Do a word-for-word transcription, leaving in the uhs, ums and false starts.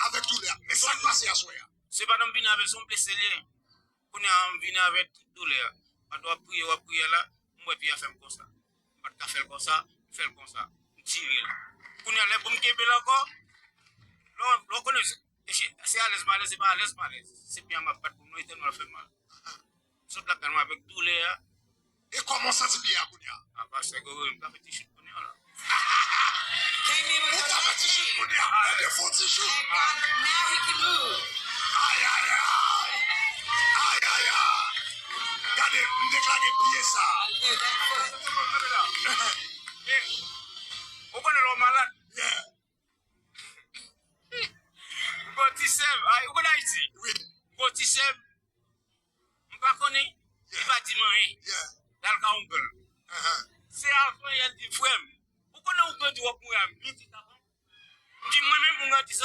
Avèk doulè. Men sa k pase aswè a? Se pa nan m vini avè l, se yon blese li ye. Kounye a, m vini avè tout doulè a. Pandan w ap priye, w ap priye la, m wè pye a fè m konsa. M pa t ka fè l konsa, m fè l konsa. M tire l. Kounye a, lè pou m kenbe l ankò, lè w, lè w konnen, se, se, se alèz m alèz, se pa alèz m alèz. Se pye a m ap bat pou m non, e tèlman l ap fè m mal. M sot la tèlman avèk doulè a. E kòman w santi pye a kounye a? A, pastè Gregory, m ka fè ti chout kounye a la. Ou ka fè ti chout kounye a. Ebyen, fè yon ti chout. Ay, ay, ay. Ay, ay, ay. Gade, m deklare pye sa. Eh, ou konnen lè w malad? Yeah. Ou gon ti sè m, ay, ou konn Ayiti? Wi. Ou gon ti sè m, m pa konnen, li pa di m anyen. Yeah. L al ka yon grann. Se avan yè l di, frè m, ou konnen ou grandi w ap mouri a minit avan? M di, mwen menm, m grandi